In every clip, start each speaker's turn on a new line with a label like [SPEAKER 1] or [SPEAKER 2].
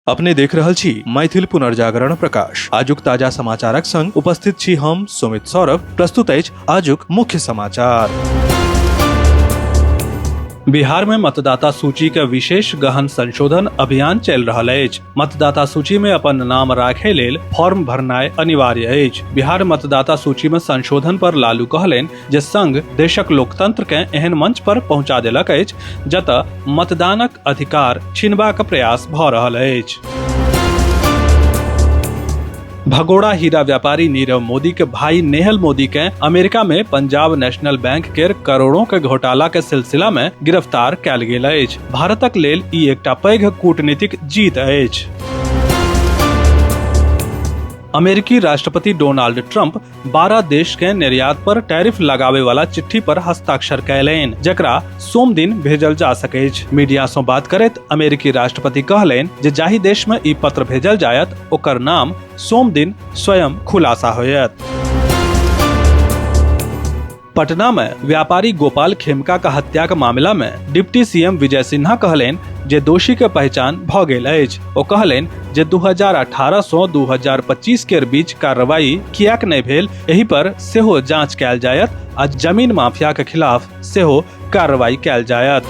[SPEAKER 1] अपने देख रहल छी मैथिल पुनर्जागरण प्रकाश। आजुक ताजा समाचारक संग उपस्थित छी हम सुमित सौरभ। प्रस्तुत अछि आजुक मुख्य समाचार।
[SPEAKER 2] बिहार में मतदाता सूची के विशेष गहन संशोधन अभियान चलि रहल अछि। मतदाता सूची में अपन नाम राखे लेल फॉर्म भरनाय अनिवार्य अछि। बिहार मतदाता सूची में संशोधन पर लालू कहलनि जे संघ देशक लोकतंत्र के एहन मंच पर पहुंचा देलक अछि जतय मतदानक अधिकार छीनबाक प्रयास भऽ रहल अछि। भगोड़ा हीरा व्यापारी नीरव मोदी के भाई नेहल मोदी के अमेरिका में पंजाब नेशनल बैंक के करोड़ों के घोटाला के सिलसिला में गिरफ्तार कयल गेल अछि। भारतक लेल ई एकटा पैघ कूटनीतिक जीत अछि। अमेरिकी राष्ट्रपति डोनाल्ड ट्रंप 12 देश के निर्यात पर टैरिफ लगावे वाला चिट्ठी पर हस्ताक्षर कयलनि, जकरा सोम दिन भेजल जा सकैछ। मीडिया सँ बात करैत अमेरिकी राष्ट्रपति कहलनि जे जाहि देश में ई पत्र भेजल जायत ओकर नाम सोम दिन स्वयं खुलासा होयत। पटना में व्यापारी गोपाल खेमका का हत्या के मामला में डिप्टी सीएम विजय सिन्हा कहलनि जे दोषी के पहचान भ गेल अछि। ओ कहलनि जे 2018 सँ 2025 केर बीच कार्रवाई किएक नहि भेल, एहि पर सेहो जांच कयल जायत आ जमीन माफिया के खिलाफ सेहो कार्रवाई कयल जायत।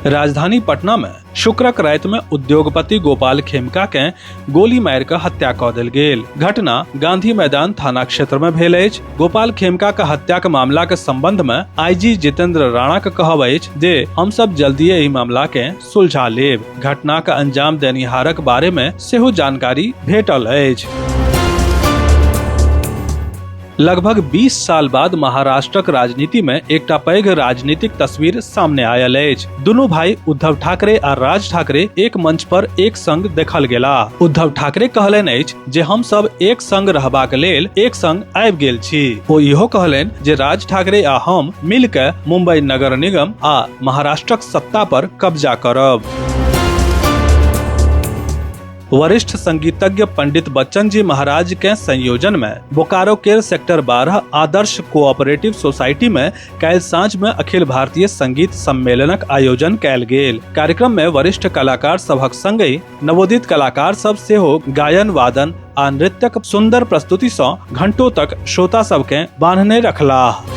[SPEAKER 2] राजधानी पटना में शुक्रक राति में उद्योगपति गोपाल खेमका के गोली मारि कऽ हत्या कऽ देल गेल। घटना गांधी मैदान थाना क्षेत्र में भेल अछि। गोपाल खेमका के हत्या के मामला के संबंध में आईजी जितेंद्र राणा के कहब अछि जे हम सब जल्दिए एहि मामला के सुलझा लेब। घटना के अंजाम देनिहारक बारे में सेहो जानकारी भेटल अछि। लगभग 20 साल बाद महाराष्ट्रक राजनीति में एकटा पैघ राजनीतिक तस्वीर सामने आयल अछि। दुनू भाई उद्धव ठाकरे आ राज ठाकरे एक मंच पर एक संग देखल गेला। उद्धव ठाकरे कहलनि अछि जे हम सब एक संग रहबाक लेल एक संग आबि गेल छी। ओ इहो कहलनि जे राज ठाकरे आ हम मिल के मुंबई नगर निगम आ महाराष्ट्रक सत्ता पर कब्जा करब। वरिष्ठ संगीतज्ञ पंडित बच्चन जी महाराज के संयोजन में बोकारो के सेक्टर 12 आदर्श कोऑपरेटिव सोसाइटी में काल्हि साँझ में अखिल भारतीय संगीत सम्मेलनक आयोजन कयल गेल। कार्यक्रम में वरिष्ठ कलाकार सभक संगहि नवोदित कलाकार सब सेहो गायन, वादन आ नृत्यक सुंदर प्रस्तुति सँ घंटों तक श्रोता सबके बान्हने रखलाह।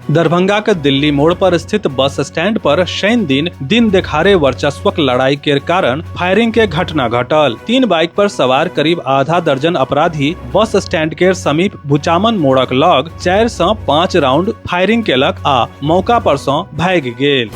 [SPEAKER 2] दरभंगा के दिल्ली मोड़ पर स्थित बस स्टैंड पर शनि दिन दिन देखारे वर्चस्वक लड़ाई के कारण फायरिंग के घटना घटल। 3 बाइक पर सवार करीब आधा दर्जन अपराधी बस स्टैंड के समीप भुचामन मोड़क लग 4 से 5 राउंड फायरिंग केलक आ मौका पर से भागि गेल।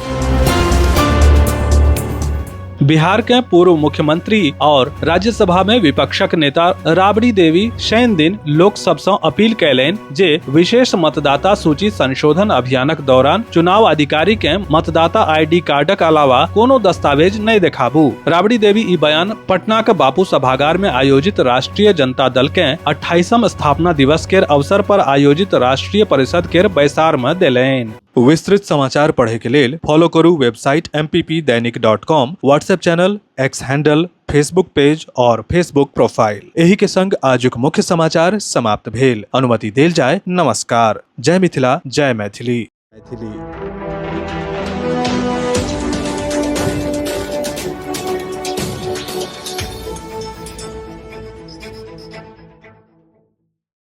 [SPEAKER 2] बिहार के पूर्व मुख्यमंत्री और राज्यसभा में विपक्षक नेता राबड़ी देवी शनि दिन लोक सब सँ अपील कयलनि जे विशेष मतदाता सूची संशोधन अभियानक दौरान चुनाव अधिकारी के मतदाता आईडी कार्डक अलावा कोनो दस्तावेज नहि देखाबू। राबड़ी देवी ई बयान पटना के बापू सभागार में आयोजित राष्ट्रीय जनता दल के 28वां स्थापना दिवस के अवसर पर आयोजित राष्ट्रीय परिषद के बैसार में देलनि।
[SPEAKER 1] विस्तृत समाचार पढ़े के लेल फॉलो करू website mppdainik.com, WhatsApp channel, X handle, Facebook page और फेसबुक प्रोफाइल। एही के संग आजुक मुख्य समाचार समाप्त भेल। अनुमति देल जाय। नमस्कार। जय मिथिला, जय मैथिली। मैथिली।